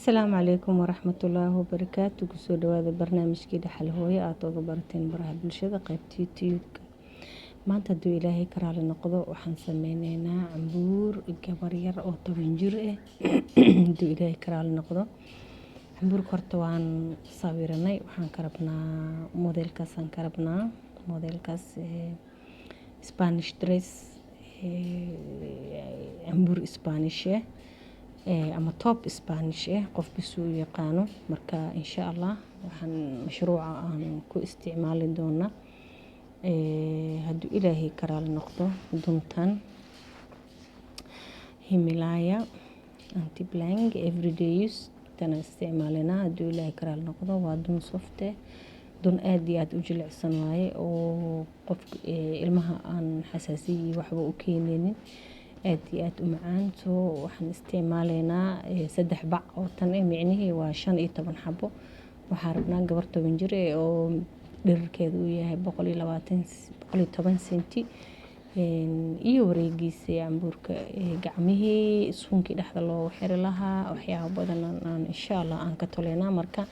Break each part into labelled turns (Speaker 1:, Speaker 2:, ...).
Speaker 1: Asalaamu calaykum waraxmatullaahi wabarakaatu. Kusoo dhawaada barnaamijkii Dhaxal Hooyo aada uga barateen baraha bulshada, qaybta YouTube-ka. Maanta, hadduu Ilaahay ka raali noqdo, waxaan sameyneynaa cambuur gabar yar oo 10 jir ah, hadduu Ilaahay ka raali noqdo. Cambuurka horta waan sawiranay. Waxaan ka rabnaa modelkaasaan ka rabnaa, modelkaas Spanish dress, cambuur Spanish ah ama top Spanish ah, qof bas uu yaqaano. Marka, insha Allah, waxaan mashruuca aan ku isticmaali doonaa, hadduu Ilaahay ka raali noqdo, duntan Himalaya anti bling everyday use. Tana isticmaalinaa, hadduu Ilaahay ka raali noqdo. Waa dun soft eh, dun aada iyo aada u jilicsan waaye, oo qofka ilmaha aan xasaasiya iyo waxba u keeneynin, aada iyo aada u macaan. So waxaan isticmaaleynaa saddex bac oo tan eh, micnihii waa 15 xabo. Waxaan rabnaa gabar 10 jir eh oo dhererkeedu uu yahay 120, 110 senti iyo wareegiisa cambuurka, gacmihii, suunkii dhexda loogu xiri lahaa, waxyaabo badan aan insha Allah aan ka toleynaa. Marka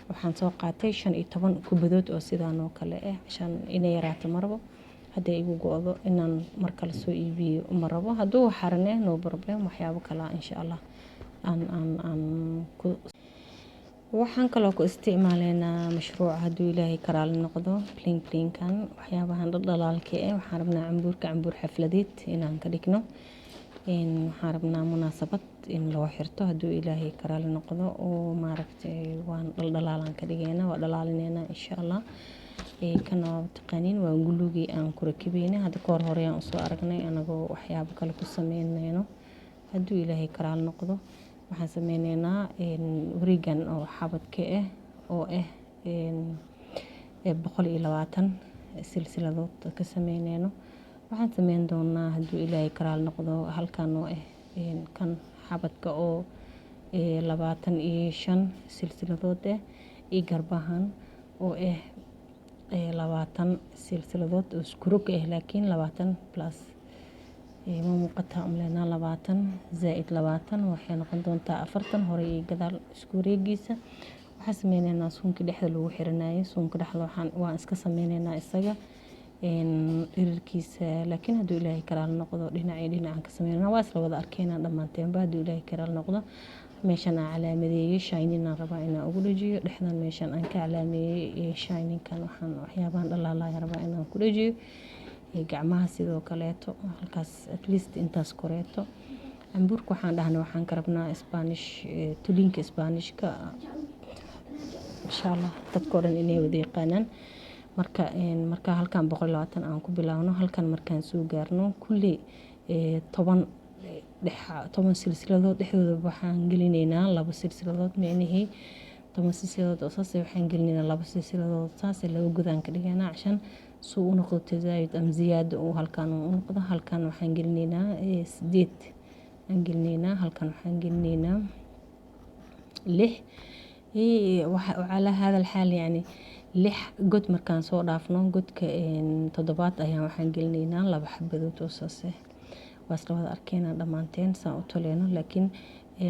Speaker 1: waxaan soo qaatay 15 kubadood oo sidaan oo kale ah. Shan inay yaraato marabo, hadday igu go-do inaan mar kale soo iibiyo ma rabo. Hadduu xarane, no problem, waxyaabo kale insha Allah aan ku. Waxaan kaloo ku isticmaaleynaa mashruuca, hadduu Ilaahay ka raali noqdo, bling blingkan, waxyaabahan dhaldhalaalka eh. Waxaan rabnaa cambuurka cambuur xafladeed inaan ka dhigno. Waxaan rabnaa munaasabad in loo xirto, hadduu Ilaahay ka raali noqdo, oo maaragtay waan dhaldhalaalaan ka dhigeynaa, waa dhalaalinaynaa, insha Allah. Kana waa taqaaniin, waa guluugii aan ku rakibeynay. Hadda kahor horeyaan usoo aragnay anagoo waxyaabo kale ku sameyneyno. Hadduu Ilaahay ka raali noqdo, waxaan sameyneynaa wareegan oo xabadka ah oo ah 120 silsiladood ka sameyneyno. Waxaan sameyn doonaa, hadduu Ilaahay ka raali noqdo, halkan oo ah kan xabadka oo 25 silsiladood ah iyo garbahan oo ah 20 silsiladood oo isku rog ah, laakiin 20 plus ma muuqataa umaleynaa. 20 zaaid 20 waxay noqon doontaa 40, hore iyo gadaal isku wareegiisa. Waxaan sameyneynaa suunkii dhexda lagu xiranayay. Suunka dhexda waxaan waan iska sameyneynaa isaga dhirirkiisa, laakiin hadduu Ilaahay ka raali noqdo, dhinac iyo dhinacan ka sameynaa. Waa isla wada arkeynaa dhammaanteenba, hadduu Ilaahay ka raali noqdo. Meeshan aan calaamadeeyey shining aan rabaa inaan ugu dhajiyo. Dhexdan meeshan aan ka calaameeyey shining-kan, waxaan waxyaabahan dhalaalaya rabaa inaan ku dhajiyo. Gacmaha sidoo kaleeto, halkaas, at least intaas koreeto. Cambuurka waxaan dhahnay waxaan ka rabnaa Spanish, tuliinka Spanishka, insha Allah dadka oo dhan inay wada yaqaanaan. Marka halkan 120 aan ku bilaabno, halkan markaan soo gaarno, kulli 10 dhex, 10 silsiladood dhexdooda waxaan gelineynaa laba silsiladood. Micnihii 10 silsiladood oo saas waxaan gelineynaa laba silsiladood, saas laba godaan ka dhigaynaa, cashan suu u noqdo tazaayud ama ziyaado uu halkan u noqdo. Halkan waxaan gelineynaa sideed aan gelineynaa, halkan waxaan gelineynaa lix. Calaa hada alxaal, yani lix god markaan soo dhaafno, godka toddobaad ayaan waxaan gelineynaa laba xabadood oo saas ah. Waa isla wada arkeynaa dhammaanteen saan u toleyno, laakiin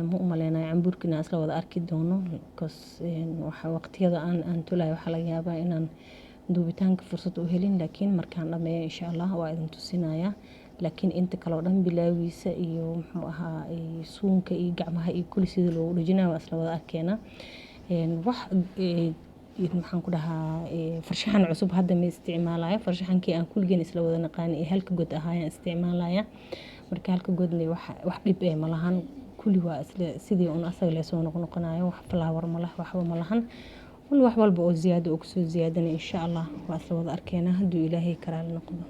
Speaker 1: ma u maleynayo cambuurka inaan isla wada arki doono, because waxa waqtiyada aan tolayo waxaa laga yaabaa inaan duubitaanka fursad u helin. Laakiin markaan dhameeyo, insha Allah, waa idin tusinayaa. Laakiin inta kale oo dhan, bilaawiisa iyo muxuu ahaa, suunka iyo gacmaha iyo kulli sida loogu dhejinayo, waa isla wada arkeynaa. Wax maxaan ku dhahaa, farshaxan cusub hadda ma isticmaalayo. Farshaxankii aan kulligeen isla wada naqaani ee halka god ahaayaan isticmaalaya. Marka halka godna wax dhib eh malahan, kulli waa isla sidii un asaga lee soo noqnoqonayo. Wax flower malaha, waxba malahan. Wax walba oo ziyaado oo kusoo ziyaadana, insha Allah, waa isla wada arkeynaa, hadduu Ilaahay karaali noqdo,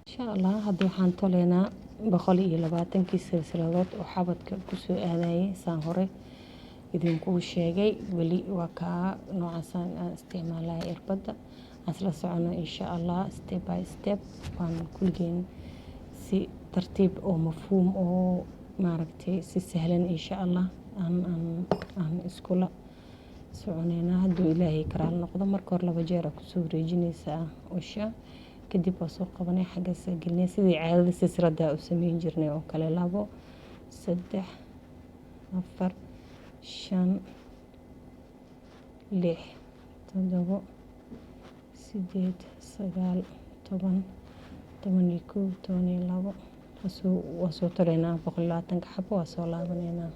Speaker 1: insha Allah. Hadda waxaan toleynaa 120-kii silsiladood oo xabadka kusoo aadayay, saan hore idinkuu sheegay. Weli waa kaa noocaasaan aan isticmaalaya irbadda. Aan isla socono, insha Allah, step by step. Waan kulligeen si tartiib oo mafhuum oo maaragtay si sahlan, insha Allah, aan iskula soconeynaa, hadduu Ilaahay karaal noqdo. Marka hore laba jeer aa kusoo wareejinaysaa usha, kadib waa soo qabanay, xaggaas gelinay, sidii caadada silsiladda u sameyn jirnay oo kale. Labo, saddex, afar. 5, 6, 7, 8, 9, 10, 11, 12. Waa soo toleynaa 120-ka xabo, waa soo laabaneynaa.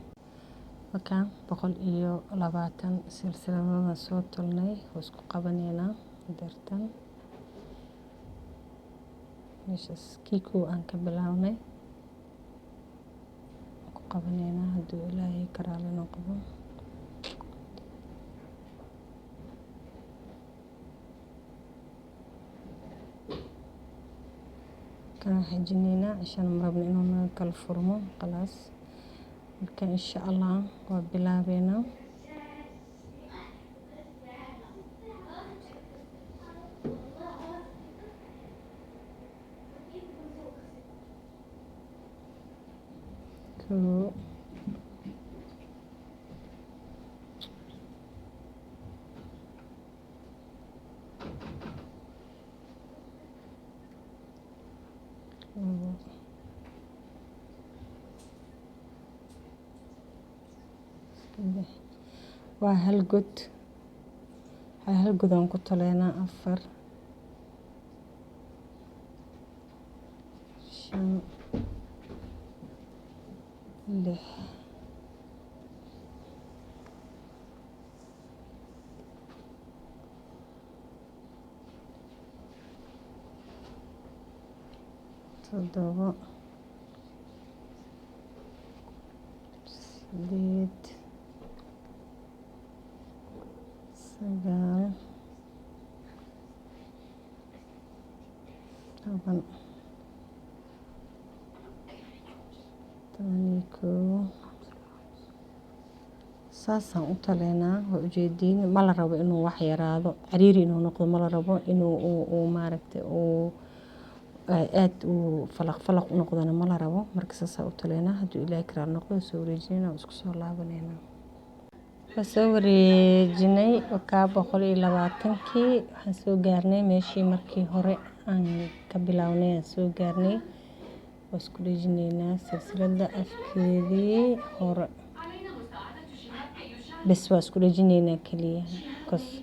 Speaker 1: Marka 120 silsiladood soo tolnay, waa isku qabaneynaa dartan. Meeshaas kii kow aan ka bilaabnay ku qabaneynaa, hadduu Ilaahay ka raali noqdo. Kana xajineynaa cishan, ma rabno inuu naga kala furmo, khalaas. Marka insha Allah waa bilaabeynaa. Kow, labo, saddex, waa hal god, hal god aan ku toleynaa. 4, 5, 6, 7, 8, 9, 10, 11. Saasaan u taleynaa, waa ujeediin. Ma la rabo inuu wax yaraado, cariiri inuu noqdo ma la rabo, inuu uu maaragtay uu aad uu falaq falaq u noqdona ma la rabo. Marka saasaa u taleynaa, hadduu Ilaahay karaal noqdo. Soo wareejinayna, isku soo laabaneynaa. Waa soo wareejinay kaa 120-kii. Waxaan soo gaarnay meeshii markii hore aan ka bilownay aan soo gaarnay. Waa isku dhejineynaa silsiladda afkeedii hore bes, waa isku dhejineynaa keliya, because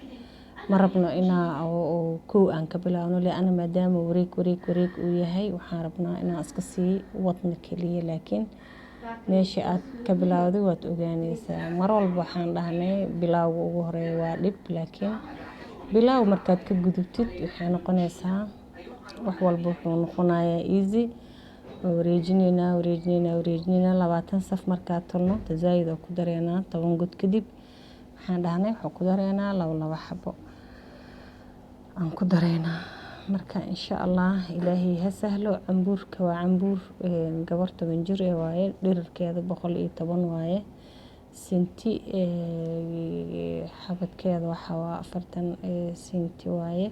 Speaker 1: ma rabno inaa kow aan ka bilaawno, liana maadaama wareeg wareeg wareeg uu yahay, waxaan rabnaa inaan iska sii wadno keliya. Laakiin meesha aad ka bilowday waad ogaaneysaa. Mar walba waxaan dhahnay bilowga ugu horeeya waa dhib, laakiin bilaaw markaad ka gudubtid waxay noqonaysaa wax walba wuxuu noqonayaa easy. Waa wareejineynaa, wareejineynaa, wareejineynaa. 20 saf markaa tolno, tazaayid oo ku dareynaa 10 god. Kadib waxaan dhahnay waxaan ku dareynaa labo labo xabo aan ku dareynaa. Marka insha Allah Ilaahay ha sahlo. Cambuurka waa cambuur gabar 10 jir ee waaye, dhirirkeeda 110 waaye senti, xabadkeeda waxa waa 40 senti waaye.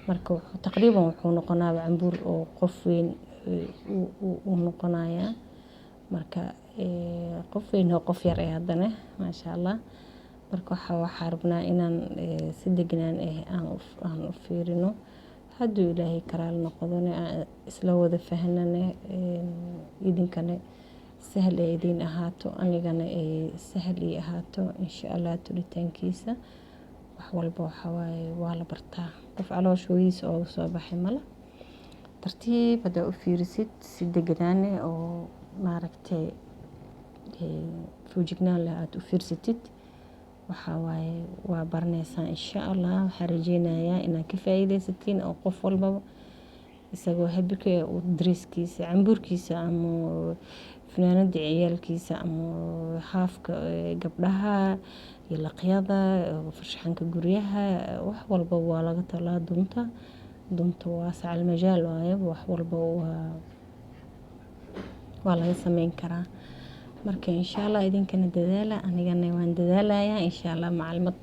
Speaker 1: Marka taqriiban wuxuu noqonayaa cambuur oo qof weyn uu noqonayaa. Marka qof weyn oo qof yar ee haddana, maasha Allah. Marka waxaa rabnaa inaan si degnaan ah aan u fiirino, hadduu Ilaahay karaal noqdona aan isla wada fahnane, idinkana sahal ay idiin ahaato, anigana ay sahal ii ahaato insha Allah. Tulitaankiisa wax walba waxaa waaye waa la bartaa, qof caloosha hooyadiisa ooga soo baxay mala. Tartiib haddaa u fiirisid, si deganaan oo maaragtay feejignaan leh aada u fiirsatid, waxaa waaye waa baranaysaa insha Allah. Waxaan rajeynayaa inaad ka faa'iidaysatiin oo qof walbaba isagoo habika uu dareeskiisa, cambuurkiisa ama funaanada ciyaalkiisa ama haafka gabdhaha iyo laqyada, farshaxanka guryaha, wax walba waa laga talaa. Dunta waasac almajaal waaye, wax walba waa laga sameyn karaa. Marka insha Allah idinkana dadaala, anigana waan dadaalayaa insha Allah. Macalimad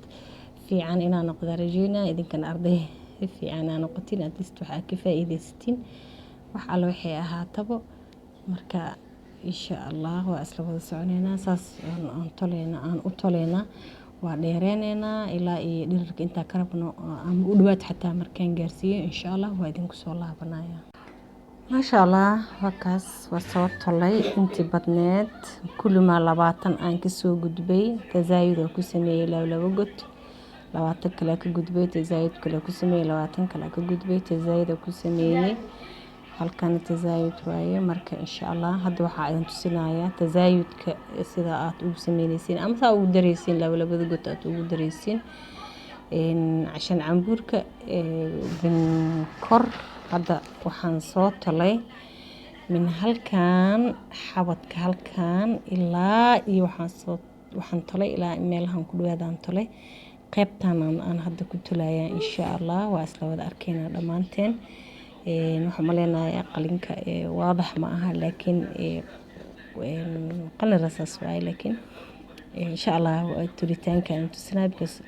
Speaker 1: fiican inaan noqda rajeynaya, idinkana arday fiican aa noqotiin, at least waxaa ka faa'iidaysatiin wax alla waxay ahaataba. Marka insha Allah waa isla wada soconeynaa. Saas aan toleynaa, aan u toleynaa, waa dheereyneynaa ilaa iyo dhirirka intaa ka rabno ama u dhawaad xataa. Markaan gaarsiiyo insha Allah waa idinku soo laabanaya. Maasha Allah, waa kaas, waa soo tolay intii badneed. Kullimaa 20 aan kasoo gudbay, tasaayud oo ku sameeyey laba god. 20 kale ka gudbay, tasaayud kale ku sameeyey. 20 kale ka gudbay, tasaayud oo ku sameeyey. Halkan tasaayud waaye. Marka insha Allah hadda waxaa idin tusinayaa tasaayudka sida aad ugu sameyneysiin ama saa ugu dareysiin, laba labada god aad ugu dareysiin cashan cambuurka bin kor. Hadda waxaan soo tolay min halkan xabadka, halkan ilaa iyo waxaan tolay ilaa meelahan ku dhawaadaan tolay. Qaybtan aan hadda ku tolayaa, insha Allah waa isla wada arkeynaa dhammaanteen. Waxaan maleynayaa qalinka waadax ma aha, laakiin qalin rasaas waaye, laakiin insha Allah tolitaanka aan tusinaa, because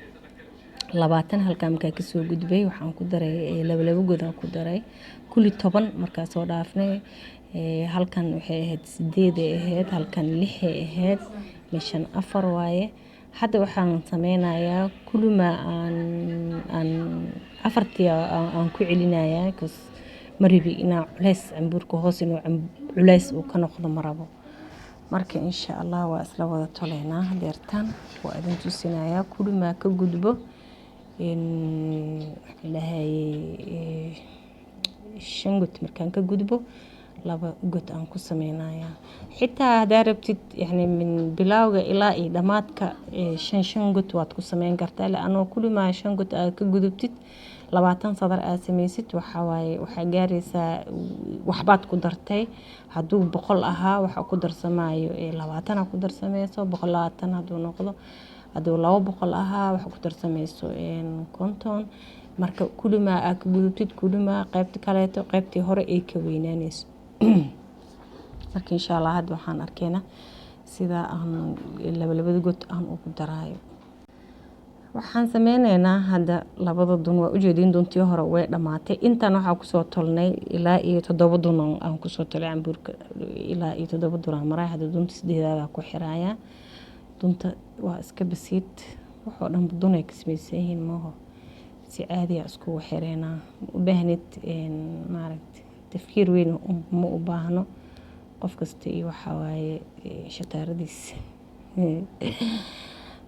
Speaker 1: 20 halkaa markaa kasoo gudbay, waxaan ku daray laba laba god aan ku daray, kulli 10 markaa soo dhaafnay. Halkan waxay ahayd 8 ay ahayd, halkan 6 ay ahayd, meeshan 4 waaye. Hadda waxaan sameynayaa kulima aan afartii aan ku celinayaa, because ma rabi inaa culeys cambuurka hoos inuu culeys uu ka noqdo ma rabo. Marka insha Allah waa isla wada toleynaa. Hadeertaan waa idin tusinayaa kulimaa ka gudbo, waxaa la dhahayay 5 god markaan ka gudbo, laba god aan ku sameynayaa. Xitaa haddaa rabtid, yani min bilowga ilaa iyo dhammaadka shan shan god waad ku sameyn kartaa, laanoo kulimaa 5 god aad ka gudubtid, 20 sadar aad sameysid, waxaa waaye waxaa gaaraysaa waxbaad ku dartay. Hadduu 100 ahaa, waxaa ku darsamaayo 20 ku darsameyso, 120 hadduu noqdo. Hadduu 200 ahaa, waxa ku darsameyso 50. Marka kulimaa aad ka gudubtid, kulimaa qaybta kaleeto qaybtii hore ay ka weynaaneyso. Marka insha Allah hadda waxaan arkeynaa sida aan laba labada god aan ugu daraayo. Waxaan sameyneynaa hadda labada dun. Waa ujeedin, duntii hore way dhamaatay. Intan waxaa kusoo tolnay ilaa iyo 7 dun aan kusoo tolay cambuurka, ilaa iyo 7 dun aan maray. Hadda dunta sideedaad ku xiraaya. Dunta waa iska basiid, waxoo dhan dun ay ka samaysan yihiin maaho. Si caadiya iskugu xireynaa, ma u baahnid maaragtay tafkiir weyn, ma u baahno. Qof kasta iyo waxaa waaye shataaradiisa,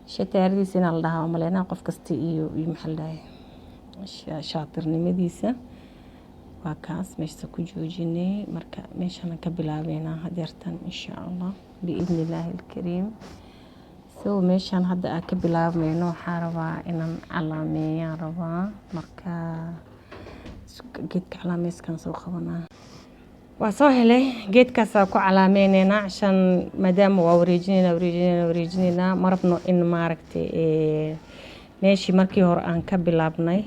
Speaker 1: shataaradiisa inaa la dhahaa umaleynaa. Qof kasta iyo maxaa la dhahay shaatirnimadiisa. Waa kaas, meesha ku joojinay. Marka meeshana ka bilaabeynaa hadeertan, insha Allah, biidni illaahi alkariim. So meeshan hadda aan ka bilaabmayno, waxaa rabaa inaan calaameeyaan rabaa. Marka geedka calaameyskan soo qabanaa, waa soo helay geedkaasaa ku calaameyneyna, cashan maadaama waa wareejineyna, wareejineyna, wareejineynaa. Ma rabno in maaragtay meeshii markii hore aan ka bilaabnay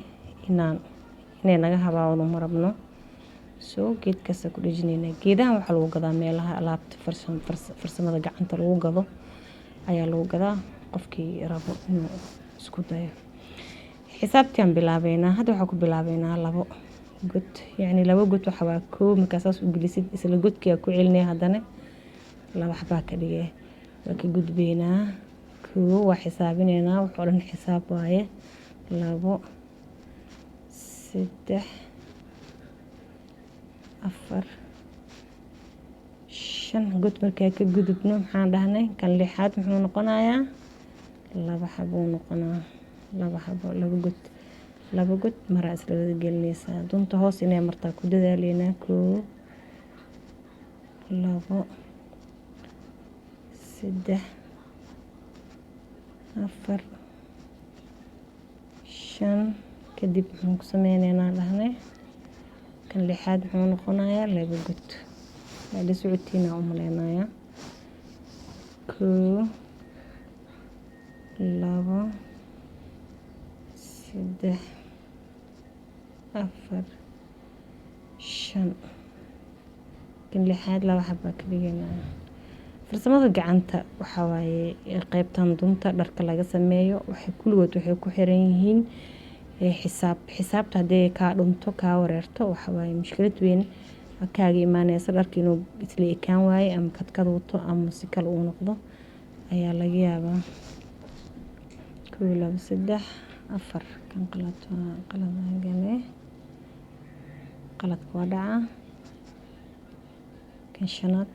Speaker 1: inay naga habaawdo, ma rabno. So geedkaasaa ku dhejineyna. Geedahan waxaa lagu gadaa meelaha alaabta farsamada gacanta lagu gado ayaa lagu gadaa, qofkii rabo inuu isku dayo. Xisaabtiaan bilaabeynaa. Hadda waxaa ku bilaabeynaa labo god, yacni laba god waxa waa koo. Markaa saas u gelisid, isla godkii aa ku celinaya, haddana laba xabaa ka dhigay. Waa ka gudbeynaa koo, waa xisaabineynaa, waxoo dhan xisaab waaye. 2, 3, 4, 5 god markaa ka gudubno, maxaan dhahnay? Kan lixaad muxuu noqonayaa? Laba xabuu noqonaa, laba xabo, laba god, laba god maraa isla wada gelinaysaa. Dunta hoos inay martaa ku dadaaleynaa. Koo, 2, 3, 4, 5. Kadib maxaan ku sameyneynaa dhahnay? Kan lixaad muxuu noqonayaa? Laba god. Waa la socotiina u maleynayaa. Koo, 2, 3, 4, 5. Kan lixaad laba xabaa ka dhigaynaa. Farsamada gacanta waxaa waaye qeybtan dunta dharka laga sameeyo, waxay kulligood waxay ku xiran yihiin xisaab. Xisaabta haddii kaa dhunto, kaa wareerto, waxa waaye mushkilad weyn kaaga imaaneysa. Dharka inuu isla ekaan waaye ama kadkad wato ama si kale uu noqdo ayaa laga yaabaa. Kow, 2, 3, 4. Kan qalad, qalad gale, qaladka waa dhacaa. Kan shanaad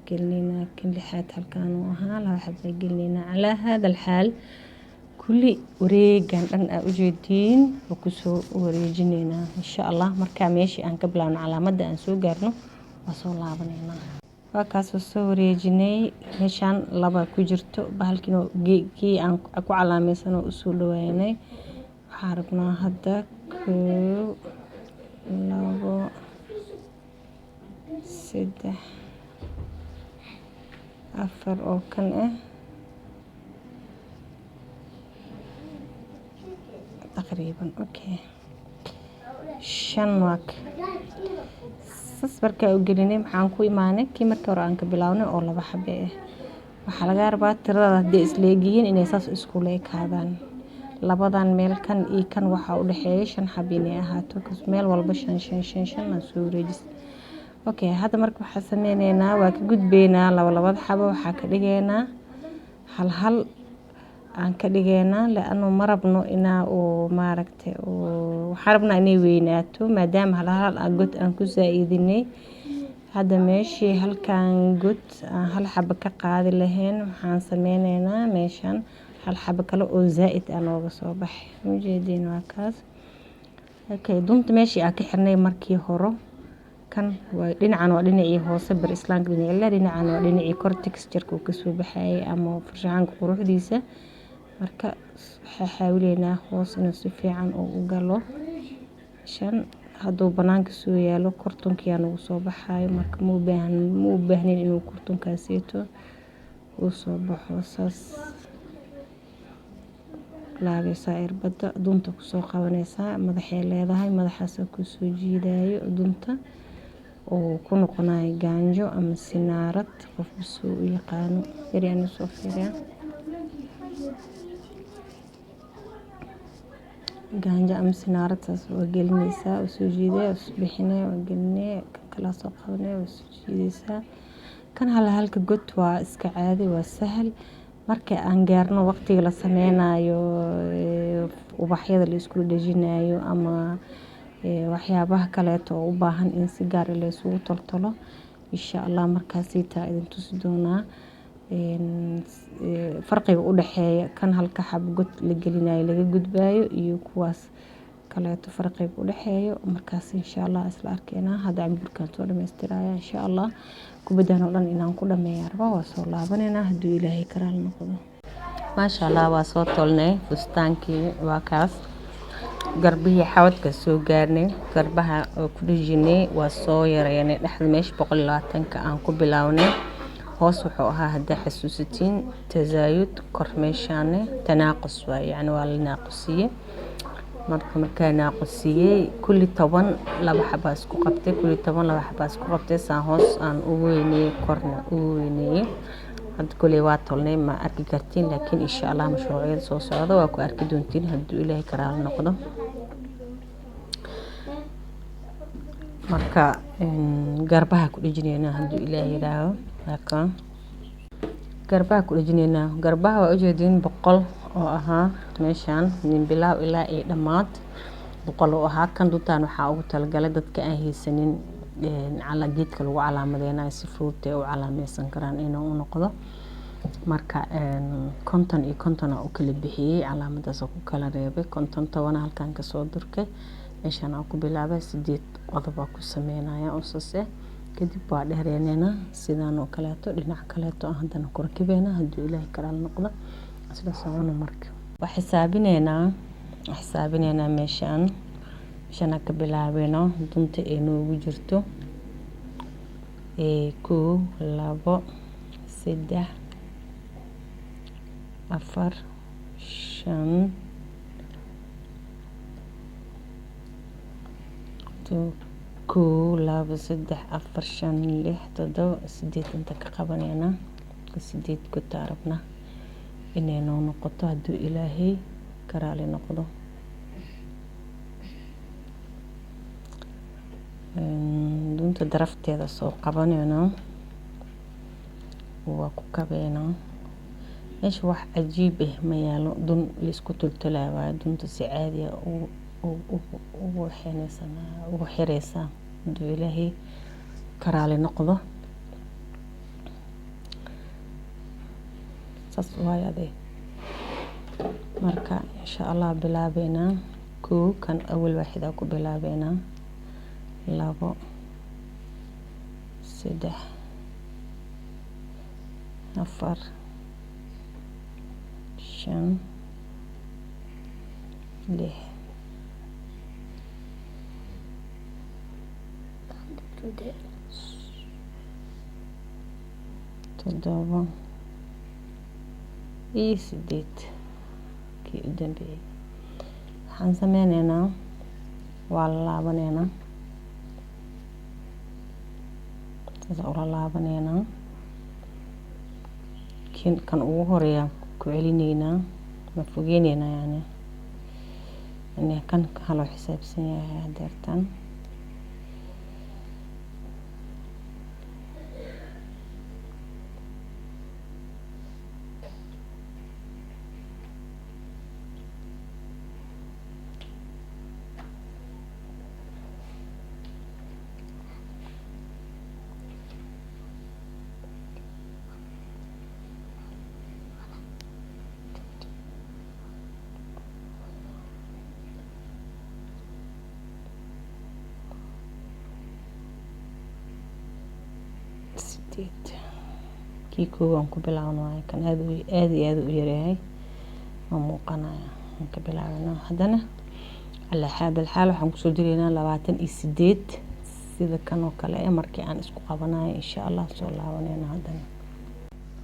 Speaker 1: gelineynaa, kan lixaad halkaan uu ahaa, laba xabaa gelineynaa. Calaa hada alxaal kulli wareegan dhan aa ujeediin waa kusoo wareejineynaa, insha Allah. Markaa meeshii aan ka bilaabno, calaamadda aan soo gaarno, waa soo laabaneynaa. Waa kaasoo soo wareejinay. Meeshaan laba ku jirto bahalkiin kii aan ku calaamaysan oo usoo dhawaanay. Waxaan rabnaa hadda 1, 2, 3, 4 oo kan ah taqriiban. Okay, shan waa sas. Markaa u gelinay, maxaan ku imaanay kii markii hore aan ka bilaabnay oo laba xabe ah. Waxaa laga rabaa tirada hadday isleegyihiin inay saas iskula ekaadaan. Labadan meel, kan iyo kan, waxaa u dhexeeya shan xabe inay ahaato, meel walba shan, shan, shan, shan aan soo wareejis. Okay, hadda marka waxaa sameyneynaa, waa ka gudbeynaa laba labada xabo, waxaa ka dhigeynaa hal hal aan ka dhigeynaa, laano ma rabno inaa uu maaragtay, waxaan rabnaa inay weynaato, maadaama hal hal aan god aan ku saa-idinay. Hadda meeshii halkan god aan hal xabo ka qaadi lahayn, waxaan sameyneynaa meeshan hal xabo kale oo zaa-id ah nooga soo baxay. Ujeediin, waa kaas. Okay, dunta meeshii aan ka xirnay markii hore, kan waa dhinacan, waa dhinacii hoose bar islaamka dhinacila, dhinacan waa dhinacii kor texture-ka uu kasoo baxayay ama farshaxanka quruxdiisa. Marka waxaa xaawileynaa hoos inuu si fiican uu u galo. Shan hadduu banaanka soo yaalo, kortunkiyaa nagu soo baxayo. Marka ma u baahnin inuu kortunkaasieto uu soo baxo. Saas laabeysaa irbadda, dunta kusoo qabanaysaa. Madaxay leedahay, madaxaasa kusoo jiidayo dunta oo ku noqonayo gaanjo ama sinaarad, qofba suu u yaqaano. Yaryaan soo fiiriya, gaanjo ama sinaarad. Saas waa gelinaysaa, waa soo jiidaya, waa bixinaya, waa gelinaya, kan kalaa soo qabanaya, waa soo jiidaysaa. Kan hal halka god waa iska caadi, waa sahal. Marka aan gaarno waqtiga la sameynayo ubaxyada la iskula dhejinayo ama waxyaabaha kaleeto oo u baahan in si gaar ah la isugu toltolo, insha Allah markaasiitaa idin tusi doonaa farqiga u dhexeeya kan halka xabo god la gelinayo laga gudbayo iyo kuwaas kaleeto, farqiga u dhexeeyo markaas insha Allah isla arkeynaa. Hadda cambuurkaan soo dhamaystiraya, insha Allah. Kubaddan oo dhan inaan ku dhameeya rabaa. Waa soo laabaneynaa hadduu Ilaahay karaal noqdo. Maasha Allah, waa soo tolnay fustaankii, waa kaas. Garbihii xawadka soo gaarnay, garbaha oo ku dhejinay, waa soo yareynay dhexda. Meesha 120-ka aan ku bilownay, hoos wuxuu ahaa, haddaa xasuusatiin, tasaayud, kor meeshaane tanaaqus waaye, yacni waa la naaqusiyey. Marka markaa naaqusiyey, kulli 10 laba xabaa isku qabtay, kulli 10 laba xabaa isku qabtay, saan hoos aan ugu weyneeyey, korna ugu weyneeyey. Hadda kuley waa tolnay, ma arki kartiin, laakiin insha Allah mashruucyada soo socda waa ku arki doontiin hadduu Ilaahay karaal noqdo. Marka garbaha ku dhejinaynaa hadduu Ilaahay yidhaaho. Marka garbaha ku dhejinaynaa, garbaha waa ujeediin, 100 oo ahaa meeshaan nin bilaaw ilaa iyo dhammaad 100 oo ahaa. Kan duntaan waxaa ugu talagalay dadka aan haysanin geedka lagu calaamadeynayo, si fudud ay u calaameysan karaan inuu u noqdo. Marka 50 iyo 50 aa u kala bixiyey, calaamadaas oo ku kala reebay. 50 10 halkan kasoo durkay, meeshaan aan ku bilaabay, 8 qodob aa ku sameynaya oo saas ah. Kadib waa dheereyneynaa sidaan oo kaleeto, dhinac kaleeto aan haddana ku rakibeynaa hadduu Ilaahay karaal noqdo. Isla socono. Marka waa xisaabineynaa, xisaabineynaa. Meeshaan aan ka bilaabeyno dunta ay noogu jirto: 1, 2, 3, 4, 5, 1, 2, 3, 4, 5, 6, 7, 8. Inta ka qabaneynaa 8 gotaa rabnaa inay noo noqoto hadduu Ilaahay karaali noqdo. Dunta darafteeda soo qabaneynaa, waa ku kabeynaa. Meesha wax cajiib ah ma yaalo, dun laisku toltolaayo waaye. Dunta si caadi ah ugu xireysaa hadduu Ilaahay karaali noqdo. Saas waaye adee. Marka insha Allah bilaabeynaa. 1 kan awal waaxid ku bilaabeynaa, 2, 3, 4, 5, 6, 7 iyo 8 kii u dambeeyay. Waxaan sameyneynaa, waa la laabaneynaa, saas ula laabaneynaa. Kan ugu horeeya ku celineynaa, ma fogeyneynaa, yani kan haloo xisaabsan yahay hadeertan. 8 kii koow aan ku bilaabno waaye. Kan aad aad iyo aad u yaryahay, waa muuqanaya. Aan ka bilaabno haddana. Calaa haada alxaal waxaan kusoo direynaa 28, sida kan oo kale eh. Markii aan isku qabanayo insha Allah soo laabanayna haddana.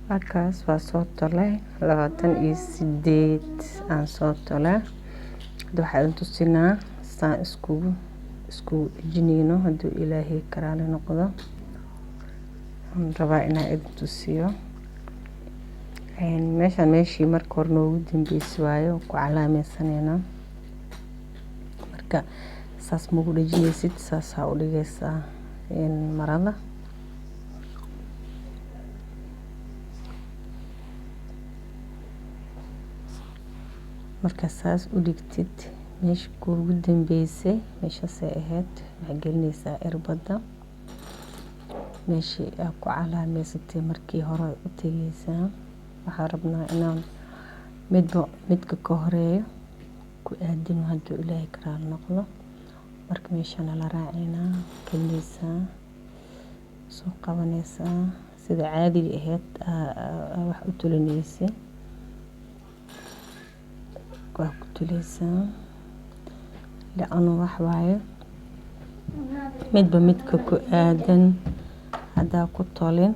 Speaker 1: Halkaas waa soo tolay, 28 aan soo tolay. Hadda waxaa idin tusinaa saan iskugu dhejineyno hadduu Ilaahay karaali noqdo. Waxaan rabaa inaan idin tusiyo meeshaan, meeshii marka hore noogu dambeysay waayo, ku calaamaysaneynaa. Marka saas magu dhejineysid, saasaa u dhigeysaa marada. Marka saas u dhigtid, meesha kuugu dambeysay meeshaasay ahayd. Waxaa gelineysaa irbadda meeshii aa ku calaameysatay markii hore u tegeysaa. Waxaa rabnaa inaan midba midka ka horeeyo ku aadino hadduu Ilaahay karaal noqdo. Marka meeshana la raaceynaa, gelineysaa, soo qabaneysaa sida caadiga ahayd wax u tulineysay, waa ku tuleysaa. Laano wax waaye, midba midka ku aadan haddaa ku tolin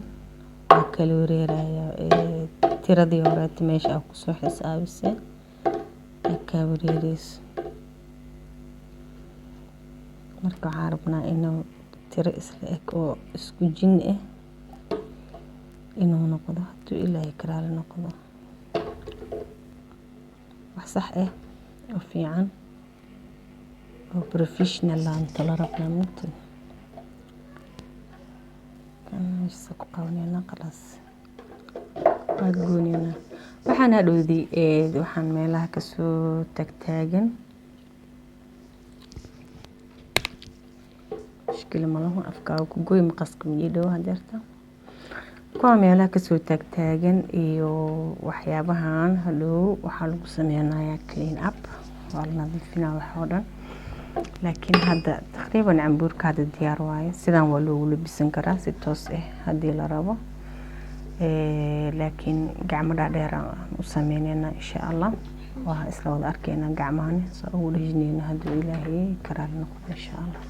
Speaker 1: waa kala wareeraya. Tiradii horeeta meesha aa kusoo xisaabisay aa kaa wareereyso. Marka waxaan rabnaa inuu tiro isla eg oo isku jin ah inuu noqdo hadduu Ilaahay karaali noqdo, wax sax ah oo fiican oo professional aan tolo rabnaa. Mugti kan meesha ku qabanayna, khalaas, waa gooneynaa. Waxaan hadhowdi waxaan meelaha kasoo taagtaagan mushkila malaho, afkaaga ku goy, maqaska ma ii dhow hadeerta. Kuwa meelaha kasoo taagtaagan iyo waxyaabahan hadhow waxaa lagu sameynayaa clean up, waa la nadiifinaa wax oo dhan. Laakiin hadda taqriiban cambuurka hadda diyaar waaye. Sidaan waa loogu labisan karaa si toos ah haddii la rabo, laakiin gacmo dhaadheer aan u sameyneynaa insha Allah. Waa isla wada arkeynaa gacmahani soo ugu dhejineyna hadduu Ilaahay karaali noqdo insha Allah.